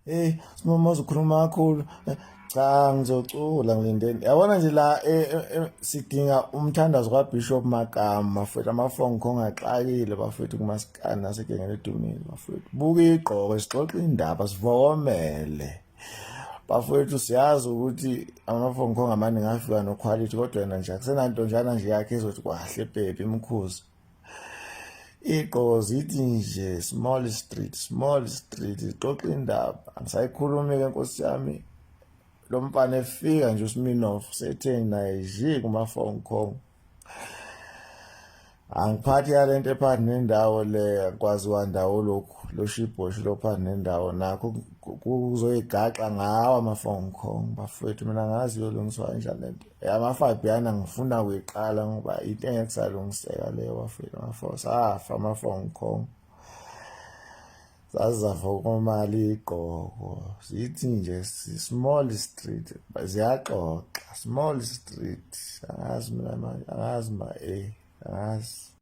Hey, simomoza ukhuluma kakhulu. Cha, ngizocula ngilindeni. Yabona nje la sidinga umthandazo kaBishop Makama bafethu, amafongo kongaxakile bafethu kumasikani nasegengele edumile bafethu. Buka igqoko, sixoxa indaba sivokomele. Bafethu, siyazi ukuthi amafongo amaningi afika noquality, kodwa yena nje akusenantonjana nje yakhe ezothi kwahle baby imkhuzi. Iy'gqoko zithi nje small street, small street, ixoxa indaba. Angisayikhulumi-ke nkosi yami, lo mfana efika nje uSminoff sethe naye nje kuma-phone call. Angiphathi yale nto ephakathi nendawo le, akwaziwa ndawo lokhu lo shibhoshi lo phakathi nendawo, nakho kuzoyigaxa ngawo ama-phone call bafowethu. Mina ngazi iyolungiswa kanjani le nto yamaFabiana, ngifuna kuyiqala ngoba into engeke kusalungiseka leyo bafowethu. Safa ama-phone call, zazafa komali igqoko, zithi nje small street, ziyaxoxa small street. Angazi mina manje, angazi ma angazi.